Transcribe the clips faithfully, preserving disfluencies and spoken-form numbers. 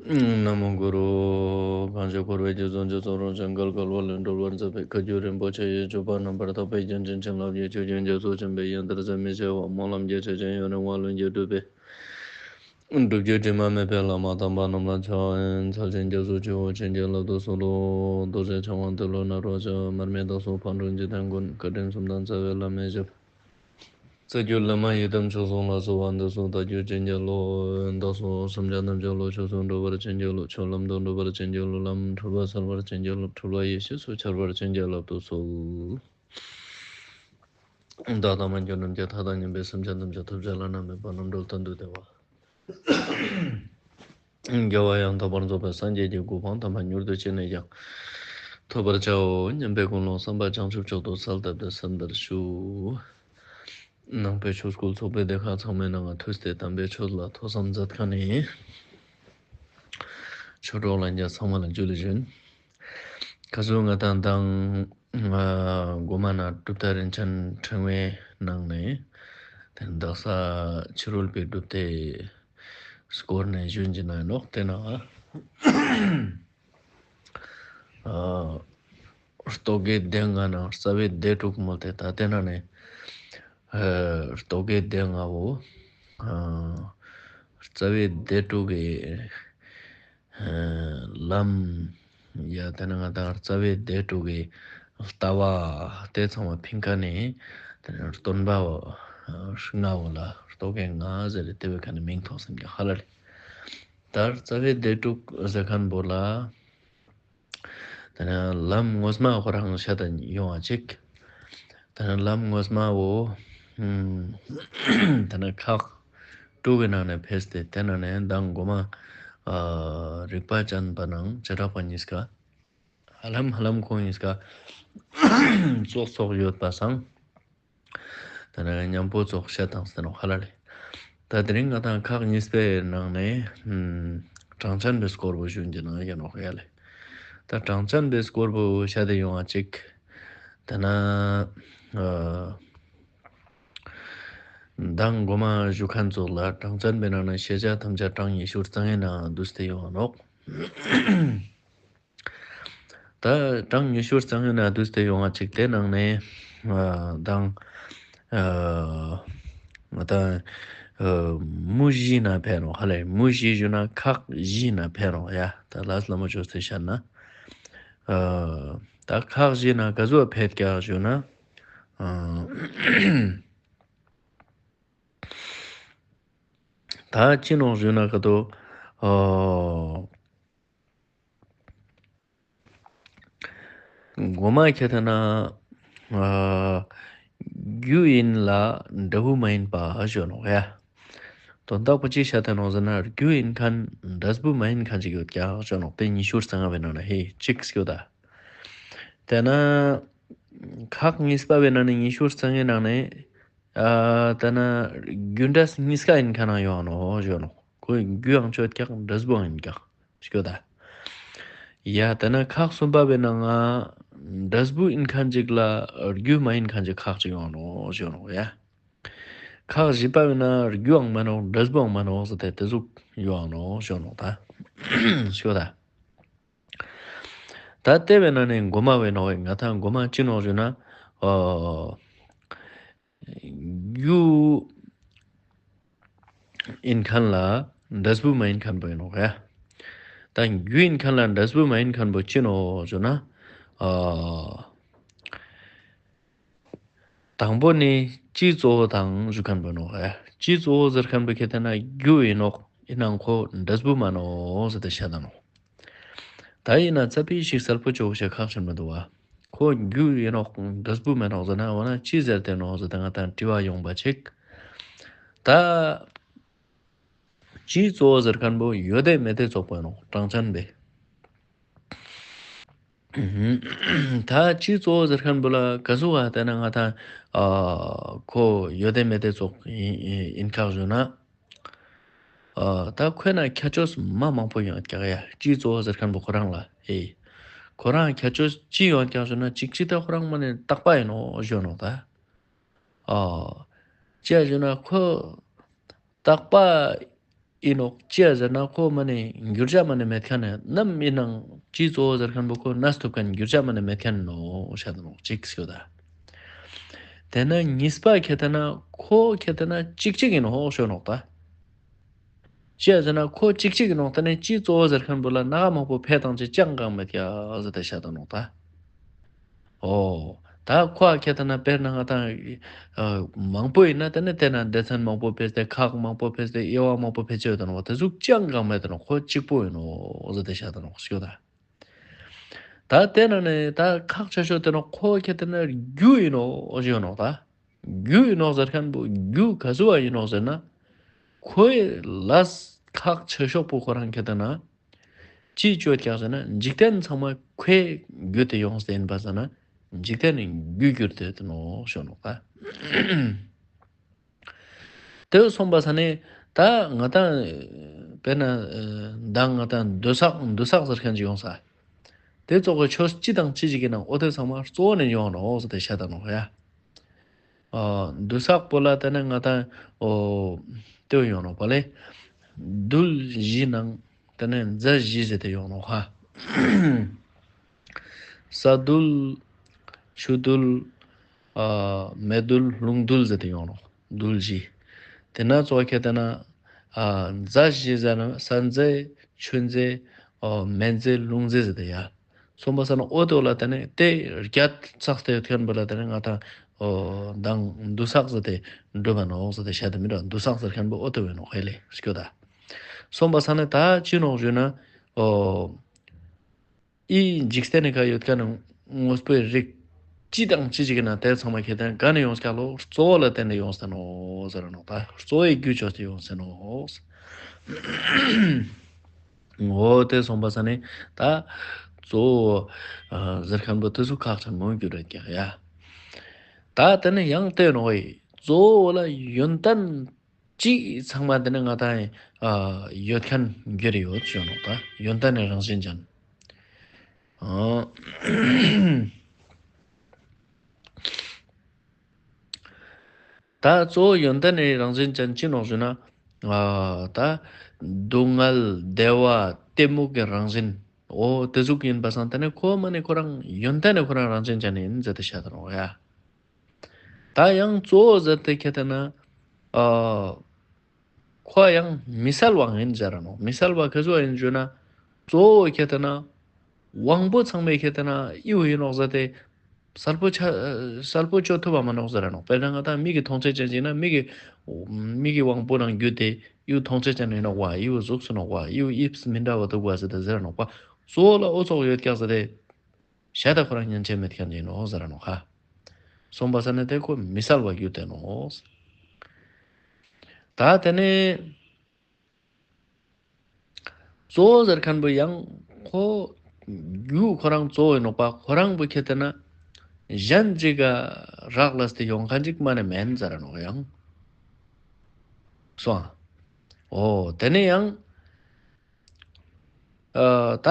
ན་མོ་གུ་རུ། གང་ཞིག་འཁོར་བའི་རྒྱུ་ཚོགས་འཇུག་ཚོགས་རང་བྱུང་གལ་གལ་བ་ལས་སྒྲོལ་བར་མཛད་པའི་བཀའ་བརྒྱུད་རིན་པོ་ཆེ་ཡི་སྤྱོད་པ་རྣམ་པར་དག་པའི་རྒྱན་ཅན་བྱིན་རླབས་ཀྱི་ཆུ་རྒྱུན་རྒྱ་མཚོ་ཆེན་པོའི་ཡང་དར་ཟད་མི་ཤེས་པ་སྨོན་ལམ་གྱི་ཆུ་རྒྱུན་ཡུན་རིང་བ་ལྷུན་གྱིས་གྲུབ་པའི་སྒྲུབ་བརྒྱུད་དྲི་མ་མེད་པའི་བླ་མ་དམ་པ་རྣམས་ལ་ཕྱག་འཚལ་ཞིང་སྐྱབས་སུ་མཆིའོ། བྱིན་གྱིས་བརླབ་ཏུ་གསོལ་ལོ། རྡོ་རྗེ་འཆང་དབང་ཏེ་ལོ་ནཱ་རོ་ཅག་མར་མི་དྭགས་སོགས་ཕག་གྲུ་འཇིག་རྟེན་མགོན། བཀའ་དྲིན་གསུམ་ལྡན་རྩ་བའི་བླ་མའི་ཞབས། རྩ་བརྒྱུད་བླ་མ་ཡི་དམ་མཆོག་གསུམ་ལ་གསོལ་བ་འདེབས་སོ། བདག་རྒྱུད་བྱིན་གྱིས་རློབས། བདག་སོགས་སེམས་ཅན་ཐམས་ཅད་བློ་ཆོས་སུ་འགྲོ་བར་བྱིན་གྱིས་རློབས། ཆོས་ལམ་དུ་འགྲོ་བར་བྱིན་གྱིས་རློབས། ལམ་འཁྲུལ་པ་སེལ་བར་བྱིན་གྱིས་རློབས། འཁྲུལ་པ་ཡེ་ཤེས་སུ་འཆར་བར་བྱིན་གྱིས་བརླབ་ཏུ་གསོལ། བདག་དང་མ་གྱུར་ནམ་མཁའི་མཐའ་དང་མཉམ་པའི་སེམས་ཅན་ཐམས་ཅད་ཐོབ་བྱ་བླ་ན་མེད་པ་རྣམ་གྲོལ་མཐར་ཐུག་བདེ་བ། རྒྱལ་བ་ཡང་དག་པར་རྫོགས་པའི་སངས་རྒྱས་ཀྱི་གོ་འཕང་དམ་པ་མྱུར་དུ་ཅི་ནས་ཀྱང་ཐོབ་པར་བྱའོ་སྙམ་པའི་ཀུན་སློང་བསམ་པ་བྱང་ཆུབ་མཆོག་ཏུ་གསལ་བཏབ་སྟེ་གསན་པར་ཞུ། ནང་པའི་ཆོས་སྐུལ་ཚོགས་པའི་སྡེ་ཁག་ཚང་མའི་ནང་ང་ཐུགས་ཏེ་དམ་པའི་ཆོས་ལ་ཐོས་བསམ་མཛད་མཁན་ནི་ཆོས་གྲོགས་ལྷན་རྒྱས་ཚང་མ་ལ་ཇུ་ལེ་ཞུན། ཁ་སང་ང་དང་དང་ང་གོ་མ་ན་གྲུབ་མཐའ་རིན་ཆེན་ཕྲེང་བའི་ནང་ནས་དེ་དག་ས་ཕྱི་རོལ་པའི་གྲུབ་མཐའི་སྐོར་ནས་ཞུན་གྱི་ན་ནོག། དེ་ན་ཨ་རྟོག་གེ་སྡེ་ལྔ་ནང་རྩ་བའི་སྡེ་དྲུག་མོལ་ཏེ། ད་དེ་ན་ནས་ཨ་རྟོག་གེ་སྡེ་ལྔ་བོ་ཨ་རྩ་བའི་སྡེ་དྲུག་གི་ཨ་ལམ་ཡ་དེ་ན་ང་དང་རྩ་བའི་སྡེ་དྲུག་གི་ལྟ་བ་དེ་ཚང་མ་ཕིང་ཁ་ནས་དེ་ན་སྟོན་པ་ལྔ་བོ་ལ་རྟོག་གེ་ལྔ་ཟེར་ཏེ་དེ་བའི་ཁ་ནས་མིང་ཐོགས་སེམས་ཀྱི་ཧ་ལ་ལེ། ད་རྩ་བའི་སྡེ་དྲུག་ཟེར་མཁན་པོ་ལ། དེ་ནས་ལམ་ངོ་མ་ཁོ་རང་ཤད་ད་ཡོང་བ་ཅིག། དེ་ནས་ལམ་ངོ་མ་བོ། ཨམ་དེ་ནས་ཁག་དྲུག་གི་ནང་ནས་ཕེས་ཏེ་དེ་ནང་ནས་མདང་གོ་མ་ཨ་རིག་པ་ཅན་པ་ནང་བྱེ་བྲག་པ་གཉིས་ཀ་ཧ་ལམ་ཧ་ལམ་ཁོང་གཉིས་ཀ་ཙོགས་ཙོགས་ཡོད་པ་སང་། དེ་ནས་མཉམ་པོ་ཙོགས་བཤད་དང་ཟེར་ནོག་ཧ་ལ་ལེ། ད་དེ་རིང་ང་དང་ཁག་གཉིས་པའི་ནང་ནས་ཨམ་གྲངས་ཅན་པའི་སྐོར་བོ་ཞུན་གྱི་ན་ཡིན་ནོག་ཡ་ལེ། ད་གྲངས་ཅན་པའི་སྐོར་བོ་བཤད་དེ་ཡོང་བ་ཅིག། དེ་ན་ཨ་མདང་གོ་མ་ཞུ་མཁན་ཙོགས་ལ་གྲངས་ཅན་པའི་ནང་ནས་ཤེས་བྱ་ཐམས་ཅད་གྲངས་ཉི་ཤུ་རྩ་ལྔའི་ནང་བསྡུས་ཏེ་ཡོང་བ་ནོག། ད་གྲངས་ཉི་ཤུ་རྩ་ལྔའི་ནང་བསྡུས་ཏེ་ཡོང་བ་ཅིག། དེ་ནང་ནས་ཨ་དང་ཨ་ང་དང་ཨ་མུ་བཞི་ན་ཕན་རོགས་ཧ་ལེ། མུ་བཞི་ཞུ་ན་ཁག་བཞི་ན་ཕན་རོགས་ཡ། ད་ལས་སླ་མོ་བཅོས་ཏེ་བཤད་ན་ཨ་ད་ཁག་བཞི་ན་ག་ཟུག་ཕན་ཀྱག་ཞུ་ན་ཨ་ད་ཅི་ནོག་ཞུ་ན་ག་དོ་ཨ་གོ་མ་ཁྱེར་ཏེ་ན་ཨ་རྒྱུ་ཡིན་ལ་འབྲས་བུ་མ་ཡིན་པ་ཞུ་ནོག་ཡ། དོན་དག་པོ་ཅི་ཤད་དེ་ནོག་ཟེར་ན་རྒྱུ་ཡིན་མཁན་འབྲས་བུ་མ་ཡིན་མཁན་ཅིག་ཡོད་ཀྱག་ཞུ་ནོག། དེ་ཉི་ཤུ་རྩ་ལྔ་བའི་ནང་ན་ཧེ་གཅིག་སྐྱོད་ད། དེ་ན་ཁག་གཉིས་པ་བའི་ནང་ནས་ཉི་ཤུ་རྩ་ལྔའི་ནང་ནས་ཨ་དེ་ན་རྒྱུ་འབྲས་གཉིས་ཀ་ཡིན་མཁན་ཡོང་ནོག་ཞུ་ནོག། ཁོ་རྒྱུའང་ཆོད་ཀྱག་འབྲས་བུའང་ཡིན་ཀྱག་སྐྱོད་ད། ཡ་དེ་ན་ཁག་གསུམ་པ་བའི་ནང་ང་འབྲས་བུ་ཡིན་མཁན་ཅིག་ལ་རྒྱུ་མ་ཡིན་མཁན་ཅིག་ཁག་ཅིག་ཡོང་ནོག་ཞུ་ནོག་ཡ། ཁག་བཞི་པ་བའི་ནང་རྒྱུའང་མ་ནོག་འབྲས་བུའང་མ་ནོག་ཟེར་ཏེ་དེ་ཟུག་ཡོང་ནོག་ཞུ་ནོག་ད། སྐྱོད་ད། ད་དེ་བའི་ནང་ནས་གོ་མ་བའི་ནོག་ང་དང་གོ་མ་ཅི་ནོག་ཞུ་ན་ཨ་རྒྱུ་ཡིན་མཁན་ལ་འབྲས་བུ་མ་ཡིན་མཁན་པོ་ཡིན་ནོག་ཡ། ད་རྒྱུ་ཡིན་མཁན་ལ་འབྲས་བུ་མ་ཡིན་མཁན་པོ་ཅི་ནོག་ཞུ་ན་ཨ་དང་པོ་ནི་སྤྱི་གཙོ་བོ་དང་ཞུ་མཁན་པོ་ནོག་ཡ། སྤྱི་གཙོ་བོ་ཟེར་མཁན་པོ་ཁྱེར་ཏེ་ན་རྒྱུ་ཡིན་ནོག། ཡིན་ནའང་ཁོ་འབྲས་བུ་མ་ནོག་ཟེར་ཏེ་བཤད་ད་ནོག། ད་ཡིན་ན་ཙ་པིག་ཞིག་གསལ་པོ་ཅོ་ཤེས་ཁག་ཆེན་མི་འདུག་བ། ཁོ་རྒྱུ་ཡིན་ནོག་འབྲས་བུ་མེད་ནོག་ཟེར་ན་འོ་ན་ཅི་ཟེར་ཏེ་ནོག་ཟེར་ཏེ་ང་དང་དྲི་བ་ཡོང་པ་ཅིག། ད་སྤྱི་གཙོ་བོ་ཟེར་མཁན་པོ་ཡོད་དེ་མེད་དེ་ཙོགས་པོ་ཡིན་ནོག་གྲངས་ཅན་པའི། ད་སྤྱི་གཙོ་བོ་ཟེར་མཁན་པོ་ལ་ག་ཟུག་ག་ལྟ་ན་ང་དང་ཨ་ཁོ་ཡོད་དེ་མེད་དེ་ཙོགས་ཡིན་ཁག་ཞུ་ན། ཨ་ད་ཁོའི་ནང་ཁྱད་ཆོས་མ་མང་པོ་ཡོད་ཀྱག་ཡ། སྤྱི་གཙོ་བོ་ཟེར་མཁན་པོ་ཁོ་རང་ལ་ཨེ། ཁོ་རང་ཁྱད་ཆོས་ཅི་ཡོད་ཀྱག་ཞུ་ན་གཅིག་གཅིག་ད་ཁོ་རང་མ་ནི་རྟག་པ་ཡིན་ནོག་ཞུ་ནོག་ད། ཨ་ཅི་ཡ་ཞུ་ན་ཁོ་རྟག་པ་ ཨིན་ནོག། ཅིའ་ཟེར་ན་ཁོ་མ་ནེ་འགྱུར་བ་མ་ནེ་མེད་ཁན་ནི་ནམ་ཨིན་ནའང་ཅི་གཙོ་བོ་ཟེར་ཁན་བོ་ཁོ་གནས་ཐུབ་ཁན་འགྱུར་བ་མ་ནེ་མེད་ཁན་ནོག་ཤད་ནོག་ཅིག་སྐྱོད་ད། ཏེ་ནེ་གཉིས་པ་ཁྱེར་ཏེ་ན་ཁོ་ཁྱེར་ཏེ་ན་ཅིག་ཅིག་ཨིན་ནོག་ཤད་ནོག་ད། ཅིའ་ཟེར་ན་ཁོ་ཅིག་ཅིག་ཨིན་ནོག། ཏེ་ནེ་ཅི་གཙོ་བོ་ཟེར་ཁན་བོ་ལ་ནག་མང་པོ་ཕེ་ཏང་ཅེས་ཅང་གང་མེད་ཀྱག་ཟེར་ཏེ་ཤད་ནོག་ད། འོ། ད་ཁོ་ཁྱེར་ཏེ་ན་དཔེར་ན་ང་དང་ཨ་མང་པོ་ཨིན་ན་ཏེ་ནེ་ཏེ་ན་སྡེ་ཚན་མང་པོ་ཕེས་ཏེ་ཁག་མང་པོ་ཕེས་ཏེ་དབྱེ་བ་མང་པོ་ཕེ་ཅེས་ཡོད་ནོག། ཏེ་ཟུག་ཅང་གང་མེད་ནོག། ཁོ་ཅིག་པོ་ཨིན་ནོག་ཟེར་ཏེ་ཤད་ནོག་ཤད་ད། ད་ཏེ་ན་ནེ་ད་ཁག་ཆེ་ཤོས་ཏེ་ནོག་ཁོ་ཁྱེར་ཏེ་ན་རྒྱུ་ཨིན་ནོག་ཞུ་ནོག་ད། རྒྱུ་ཨིན་ནོག་ཟེར་ཁན་བོ་རྒྱུ་ག་ཟུག་ཨིན་ནོག་ཟེར་ན། ཁོའི་ལས་ཁག་ཆེ་ཤོས་པོ་ཁོ་རང་ཁྱེར་ཏེ་ན་ཅི་ཅོ་ཀྱག་ཟེར་ན་འཇིག་རྟེན་ཚང་མ་ཁོའི་རྒྱུ་ཏེ་ཡོངས་ཏེ་ཨིན་པ་ཟེར་ན་འཇིག་རྟེན་ནི་རྒྱུ་གྱུར་ཏེ་ཡོད་ནོག་ཞུ་ནོག་ད། ཏེ་སོང་པ་ས་ནེ་ད་ང་དང་དཔེར་ན་ཨ་མདང་ང་དང་དུས་བསགས་དུས་བསགས་ཟེར་ཁན་ཅིག་ཡོང་ས། ཏེ་ཙོགས་ཀྱི་ཆོས་ཅི་དང་ཅི་ཞིག་ཨིན་ན་འོ་ཏེ་ཚང་མ་གཙོ་བོ་ནེ་ཡོང་ནོག་ཟེར་ཏེ་ཤད་ད་ནོག་ཡ། ཨ་དུས་བསགས་པོ་ལ་ཏེ་ནེ་ང་དང་འོ་ཏེ་ཡོང་ནོག་པ་ལེ། རྡུལ་བཞི་ནང་ཏེ་ནེ་རྫས་བཞི་ཟེར་ཏེ་ཡོང་ནོག་ཧ། ས་རྡུལ། ཆུ་རྡུལ། ཨ་མེ་རྡུལ། རླུང་རྡུལ་ཟེར་ཏེ་ཡོང་ནོག། རྡུལ་བཞི། ཏེ་ན་གཙོ་བོ་ཁྱེར་ཏེ་ན་ཨ་རྫས་བཞི་ཟེར་ན་ས་རྫས། ཆུ་རྫས། ཨ་མེ་རྫས། རླུང་རྫས་ཟེར་ཏེ་ཡ། སོང་པ་ས་ན་འོ་ཏེ་ལ་ཏེ་ནེ་ཏེ་རྒྱ་ཚགས་ཏེ་ཡོད་ཁན་བོ་ལ་ཏེ་ནེ་ང་དང་འོ་མདང་དུས་བསགས་ཟེར་ཏེ་གྲུབ་པ་ནོག་ཟེར་ཏེ་ཤད་ད་མི་འདུག། དུས་བསགས་ཟེར་ཁན་བོ་འོ་ཏེ་བོ་ཨིན་ནོག་ཧེ་ལེ་སྐྱོད་ད། སོང་པ་ས་ན་ད་ཅི་ནོག་ཞུ་ན་འོ་འི་འཇིག་རྟེན་ནི་ཀ་ཡོད་ཁན་ནི་དངོས་པོའི་རིགས་ཅི་དང་ཅི་ཞིག་ཨིན་ན་ཏེ་ཚང་མ་ཁྱེར་ཏེ་ན་ག་ནེ་ཡོངས་ཀྱག་ལོ། གཙོ་བོ་ལ་བརྟེན་ཏེ་ཡོངས་ཏེ་ནོག་ཟེར་ནོག་ད། གཙོ་བོའི་རྒྱུ་ཅོས་ཏེ་ཡོངས་ཏེ་ནོག། འོ་ཏེ་སོང་པ་ས་ནེ་ད་གཙོ་བོ་ཨ་ཟེར་ཁན་བོ་ཏེ་ཚོ་ཁག་ཆེན་མོ་གྱུར་རེད་ཀྱག་ཡ། ད་ཏེ་ནེ་ཡང་ཏེ་ནོག་ཨེ་གཙོ་བོ་ལ་ཡོན་ཏན་ཅི་ཚང་མ་ཏེ་ནེ་ང་དང་ཨ་ཡོད་ཁན་གྱུར་ཡོད་ཞུ་ནོག་ད། ཡོན་ཏན་ནི་རང་བཞིན་ཅན། ཨ་ད་གཙོ་བོ་ཡོན་ཏན་ནི་རང་བཞིན་ཅན་ཅི་ནོག་ཞུ་ན་ཨ་ད་སྡུག་བསྔལ་བདེ་བ་གཏི་མུག་གི་རང་བཞིན་འོ་ཏེ་ཟུག་ཨིན་པ་སང་ཏེ་ནེ་ཁོ་མ་ནེ་ཁོ་རང་ཡོན་ཏན་ནི་ཁོ་རང་རང་བཞིན་ཅན་ཨིན་ཟེར་ཏེ་ཤད་ད་ནོག་ཡ། ད་ཡང་གཙོ་བོ་ཟེར་ཏེ་ཁྱེར་ཏེ་ན་ཨ་ཁོ་ཡང་མི་གསལ་བ་ཨིན་ཟེར་ར་ནོག། མི་གསལ་བ་ག་ཟུག་ཨིན་ཞུ་ན་གཙོ་བོ་ཁྱེར་ཏེ་ན་དབང་པོ་ཚང་མའི་ཁྱེར་ཏེ་ན་ཨི་བོ་ཨིན་ནོག་ཟེར་ཏེ་གསལ་པོ་ཆ་གསལ་པོ་ཅོ་ཐུབ་པ་མ་ནོག་ཟེར་ར་ནོག། དཔེར་ན་ང་དང་མིག་གི་མཐོང་ཆ་ཅན་ཅིག་ན་མིག་གི་མིག་གི་དབང་པོ་ནང་རྒྱུད་དེ་ཨི་བོ་མཐོང་ཆ་ཅན་ཨིན་ནོག་པ། ཨི་བོ་གཟུགས་སུ་ནོག་པ། ཨི་བོ་དབྱིབས་མི་འདྲ་བ་འདུག་པ་ཟེར་ཏེ་ཟེར་ར་ནོག་པ། གཙོ་བོ་ལ་འོ་ཙོགས་ཡོད་ཀྱག་ཟེར་ཏེ། ཤད་ད་ཁོ་རང་ཉན་ཆ་མེད་ཁན་ཨིན་ནོག་ཟེར་ར་ནོག་ཧ། སོང་པ་ས་ནེ་ཏེ་ཁོ་མི་གསལ་བ་གྱུར་ཏེ་ནོག། ད་ཏེ་ནེ་གཙོ་བོ་ཟེར་ཁན་བོ་ཡང་ཁོ་རྒྱུ་ཁོ་རང་གཙོ་བོ་ཨིན་ནོག་པ། ཁོ་རང་བོ་ཁྱེར་ཏེ་ན་གཞན་ཅིག་ག་རག་ལས་ཏེ་ཡོང་ཁན་ཅིག་མ་ནེ་མེན་ཟེར་ར་ནོག་ཡང་། སོང་། འོ་ཏེ་ནེ་ཡང་ཨ་ད་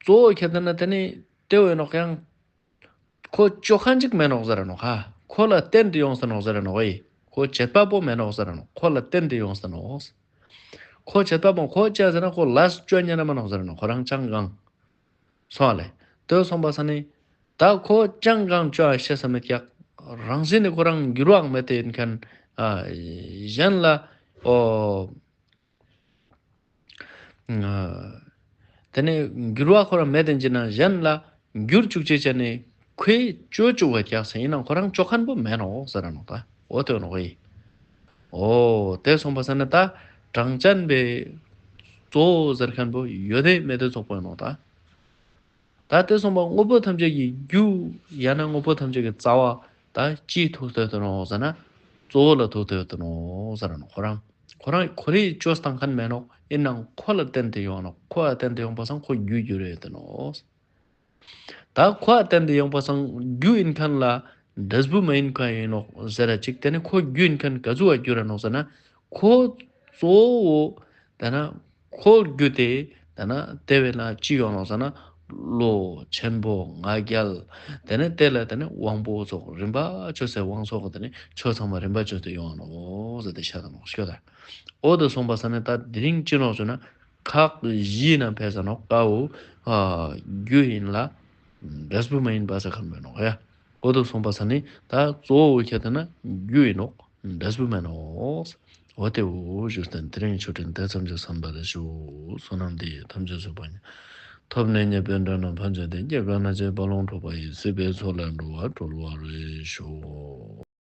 གཙོ་བོ་ཁྱེར་ཏེ་ན་ཏེ་ནེ་ཏེ་བོ་ཨིན་ནོག་ཡང་། ཁོ་ཅོ་ཁན་ཅིག་མེན་ནོག་ཟེར་ར་ནོག་ཧ། ཁོ་ལ་བརྟེན་ཏེ་ཡོངས་ཏེ་ནོག་ཟེར་ར་ནོག་ཨེ། ཁོ་བྱེད་པ་པོ་མེན་ནོག་ཟེར་ར་ནོག། ཁོ་ལ་བརྟེན་ཏེ་ཡོངས་ཏེ་ནོག། ཁོ་བྱེད་པ་པོ་ཁོ་ཅི་ཟེར་ན་ཁོ་ལས་ཅོ་ཉན་ན་མ་ནོག་ཟེར་ར་ནོག། ཁོ་རང་ཅང་གང་སོང་ལེ། ཏེ་སོང་པ་ས་ནེ་ད་ཁོ་ཅང་གང་ཅོ་ཨ་ཤེས་ས་མེད་ཀྱག། རང་བཞིན་ནི་ཁོ་རང་འགྱུར་བའང་མེད་དེ་ཨིན་ཁན་ཨ་གཞན་ལ་འོ། ཏེ་ནེ་འགྱུར་བ་ཁོ་རང་མེད་དེ་ཅི་ན་གཞན་ལ་འགྱུར་ཅུག་ཅེས་ཅན་ནི་ཁོའི་ཅོ་ཅུག་པ་ཀྱག་ཟེར་ཨིན་ནའང་ཁོ་རང་ཅོ་ཁན་བོ་མེན་ནོག་ཟེར་ར་ནོག་ད། འོ་ཏེ་ནོག་ཨེ། འོ་ཏེ་སོང་པ་ས་ནེ་ད་གྲངས་ཅན་པའི་གཙོ་བོ་ཟེར་ཁན་བོ་ཡོད་དེ་མེད་དེ་ཙོགས་པོ་ཨིན་ནོག་ད། ད་ཏེ་སོང་པ་དངོས་པོ་ཐམས་ཅད་ཀྱི་རྒྱུ་ཡང་ན་དངོས་པོ་ཐམས་ཅད་ཀྱི་རྩ་བ་ད་ཅི་ཐུག་སྟེ་ཡོད་དེ་ནོག་ཟེར་ན་གཙོ་བོ་ལ་ཐུག་སྟེ་ཡོད་དེ་ནོག་ཟེར་ར་ནོག། ཁོ་རང་ཁོ་རང་ཁོ་རེ་ཅོས་ཏང་ཁན་མེན་ནོག། ཨིན་ནའང་ཁོ་ལ་བརྟེན་ཏེ་ཡོང་ནོག། ཁོ་ལ་བརྟེན་ཏེ་ཡོང་པ་སང་ཁོ་རྒྱུ་གྱུར་ཡོད་དེ་ནོག། ད་ཁོ་ལ་བརྟེན་ཏེ་ཡོང་པ་སང་རྒྱུ་ཨིན་ཁན་ལ་འབྲས་བུ་མ་ཨིན་ཁན་ཨིན་ནོག་ཟེར་ར་ཅིག། ཏེ་ནེ་ཁོ་རྒྱུ་ཨིན་ཁན་ག་ཟུག་ག་གྱུར་ར་ནོག་ཟེར་ན་ཁོ་གཙོ་བོ་ད་ན་ཁོ་རྒྱུ་ཏེ་ད་ན་ཏེ་བས་ན་ཅི་ཡོང་ནོག་ཟེར་ན་ བློ་ཆེན་པོ་ང་རྒྱལ། དེ་ནས་དེ་ལ་དེ་ནས་དབང་པོ་ཙོགས་རིམ་པ་ཆོས་སེ་དབང་ཚོགས་དེ་ནས་ཆོས་ཚང་མ་རིམ་པ་ཆོས་ཏེ་ཡོང་ནོག་ཟེར་ཏེ་ཤད་ད་ནོག་ཤོད་ད། འོ་དེ་སོང་པ་ས་ནས་ད་དེ་རིང་ཅི་ནོག་ཟེར་ན་ཁག་བཞི་ན་ཕེ་ས་ནོག་ཀ་བོ་ཨ་རྒྱུ་ཡིན་ལ་འབྲས་བུ་མ་ཡིན་པ་ས་ཁན་བོ་ནོག་ཡ། འོ་དེ་སོང་པ་ས་ནས་ད་གཙོ་བོ་ཁྱེད་དེ་ན་རྒྱུ་ཡིན་ནོག། འབྲས་བུ་མེན་ནོག། འོ་དེ་བོ་ཞུས་ཏེ་དེ་རིང་ཆོས་འབྲེལ་དེ་ཙམ་གྱིས་གསན་པར་ཞུ། བསོད་ནམས་འདི་ཡིས་ཐམས་ཅད་གཟིགས་པ་ཉིད། ཐོབ་ནས་ཉེས་པའི་དགྲ་རྣམས་ཕམ་བྱས་ཏེ། སྐྱེ་རྒ་ན་འཆིའི་རྦ་ཀློང་འཁྲུགས་པ་ཡི། སྲིད་པའི་མཚོ་ལས་འགྲོ་བ་སྒྲོལ་བར་ཤོག།